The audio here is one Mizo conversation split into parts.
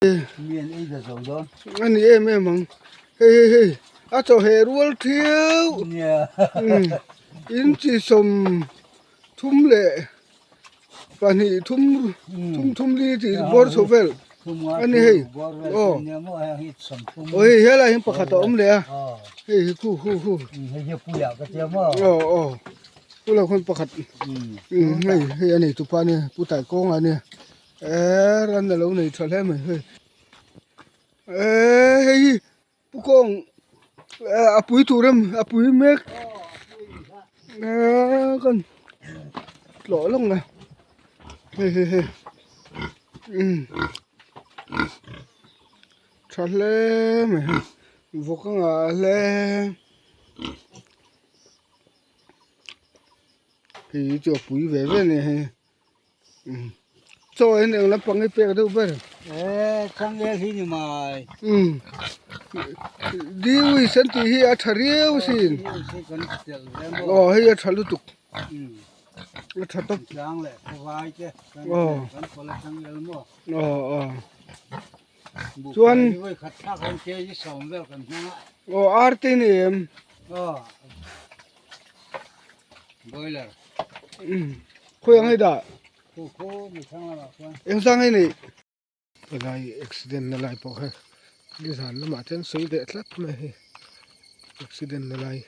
Mi an ei ta zo dawn. A ni em em ang. Hei hei hei a chaw heh rual thiau. Nia. Inchi 32 thum thum thum li tih bawr chho vel a ni hei. Aw. Aw hei helai hian pakhat a awm leh a. Hei hi khu khu khu. Hei hi puia ka tia maw. Aw aw. Puia khawn pakhat. Hei hei a nei tupa a nia pu Taikawnga a nia. Eee ran a lo nei tha hle mai hei eee hei hi pu kawng a pui tur em a pui mek eee kan tlawh lawk mai hei hei hei umm tha hle mai hei vawk a ngah hle hei hi chu a pui ve ve a ni hei. Chaw hian eng lampang hi pek deuh ber. Eee changel hi ni mai. Umm Diwis an tih hi a tha riau sin. Aw hei a tha lutuk. A tha tawp. Tlang leh khawai te. Aw. Kan pawlh a changel maw. Aw aw. Chuan. Khat thlak an kg 10 vel kan hmang a. Aw ar te ni em. Aw. Boiler. Khawi ang hei dah? Eng sang hei nei? Helai accident na lai pawh kha nizan lamah chuan sawi leh tlat mai hei accident na lai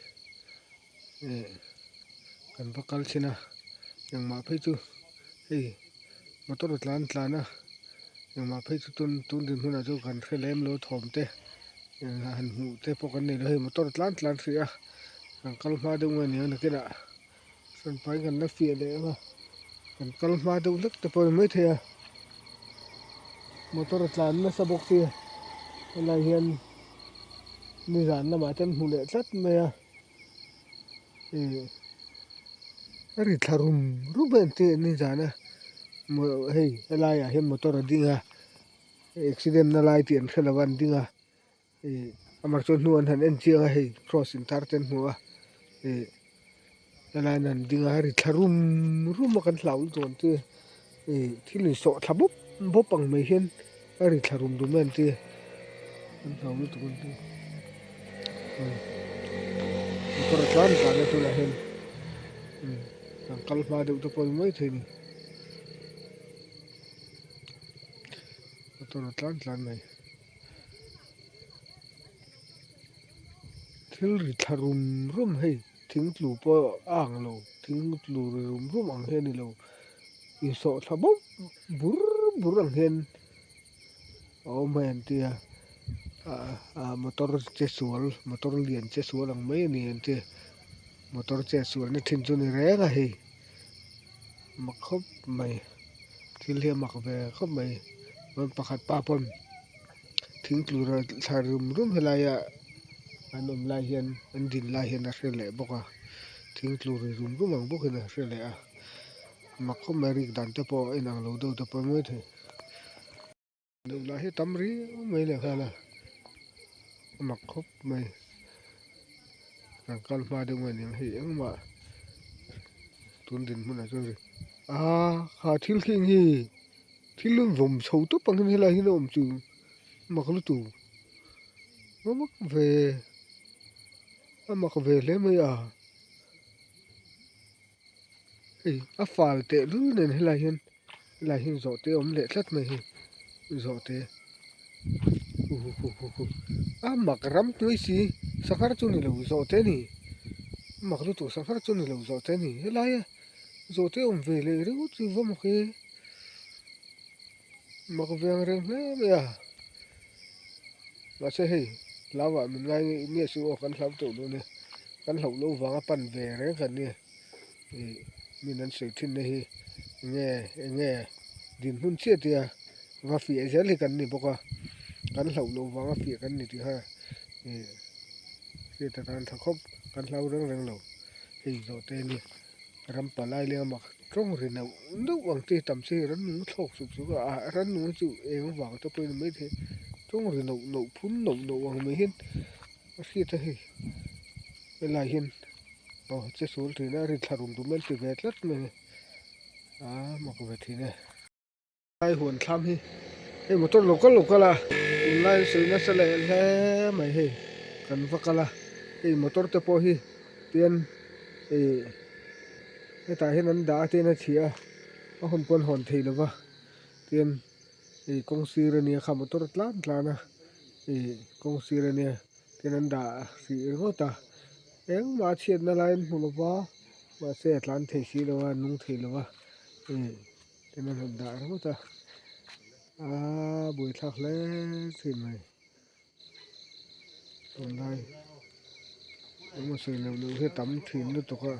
eh kan va kal thin a engmah phei chu hei motor a tlan tlan a engmah phei chu tun tun dinhmunah chuan kan hre lem lo thawm te han hmuh te pawh kan nei lo hei motor a tlan tlan hrih a kan kal hma deuh nge ni ang nakinah Hranpai kan la fiah leh ang a, kan kal hma deuh hlek te pawh a ni maithei a, motor a tlan nasa bawk si a, helai hian nizan lamah te an hmu leh tlat mai a, ih a ri thla rum rum a entir nizan a hei helaiah hian motor a ding a, accident na lai tih an hre lo a an ding a. Ih amah chuan hnu an han en chiang a hei cross in tar te an hmu a ih helai an han ding a ri thla rum rum a kan hlau lutuk ang chu ih thil in sawh thla bawp bawp ang mai hian a ri thla rum rum a an ti an hlau lutuk ang chu motor a tlan tlan a tunah hian an kal hma deuh te pawh a ni maithei a ni motor a tlan tlan mai. Thil ri thla rum rum hei thing tlu pawh a ang lo thing tlu ri rum rum ang hi a ni lo insawh thla bawp bur bur ang hian a awm hei an tia ah motor che sual motor lian che sual ang mai a ni an tia motor che sual na thin chu a ni reng a hei mak khawp mai thil hi a mak ve khawp mai chuan pakhat pa pawn thing tlura thla rum rum helai ah an awm lai hian an din lai hian a hre leh bawk a thing tlur ri rum rum ang bawk in a hre leh a mak khawp mai rik dan te pawh a inang lo deuh te pawh a ni maithei. Deuh lah hi tam riau mai leh nghal a a mak khawp mai kan kal hma deuh nge niang hei engmah tun dinhmunah chuan aa kha thil khi eng hi thil an vawm chho tawp ang hian helai hian a awm chu mak lutuk a mak ve a mak ve hle mai a hei a fal teh lul nen helai hian. Helai hi zawhte a awm leh tlat mai hei zawhte hu hu hu hu hu a mak ram tui si sanghar chu ni lo zawhte a ni a mak lutuk sanghar chu ni lo zawhte a ni helai a zawhte awm ve leh ringawt chu va mak e mak ve ang reng hle mai a mahse hei hlau ah min ngai nge suh aw kan hlau teuh dawn e kan hlauh loh vanga pan ve reng kan nia. Ih min an sawi thin na hi enge enge dinhmun chiah tia va fiah zel hi kan ni bawk a kan hlauh loh vanga fiah kan ni tih kha ih hriat atan tha khawp kan hlau reng reng lo hei zawh te ania ram palai leng a mak tawng ri neuh neuh ang te hi tam se rannung a thlawk suk suk a ah rannung hi chu eng vang te pawhin a ni maithei tawng ri neuh neuh phun neuh neuh ang mai hian a hriat a hei helai hian. Aw che sul thin a ri thla rum rum an ti ve tlat mai a aa mak ve thin e. Lai huan thlam hi Hei motor lo kal lo kal a tunlai an sawi nasa leh hle mai hei kan va kal a hei motor te pawh hi tian ih hetah hian an dah a tian a chhia a a hun pawn hawn thei lo va tian ih kawng sir ania kha motor tlan tlan a ih kawng sir ania tian an dah hrih ringawt a engmah a chhiatna lai an hmu lo va mahse a tlan thei si lo a a nung thei lo va ih. Tin a rawn dah ringawt a, aa buaithlak hle thin mai. Tunlai engemaw sawi loh loh hi a tam thin lutuk a.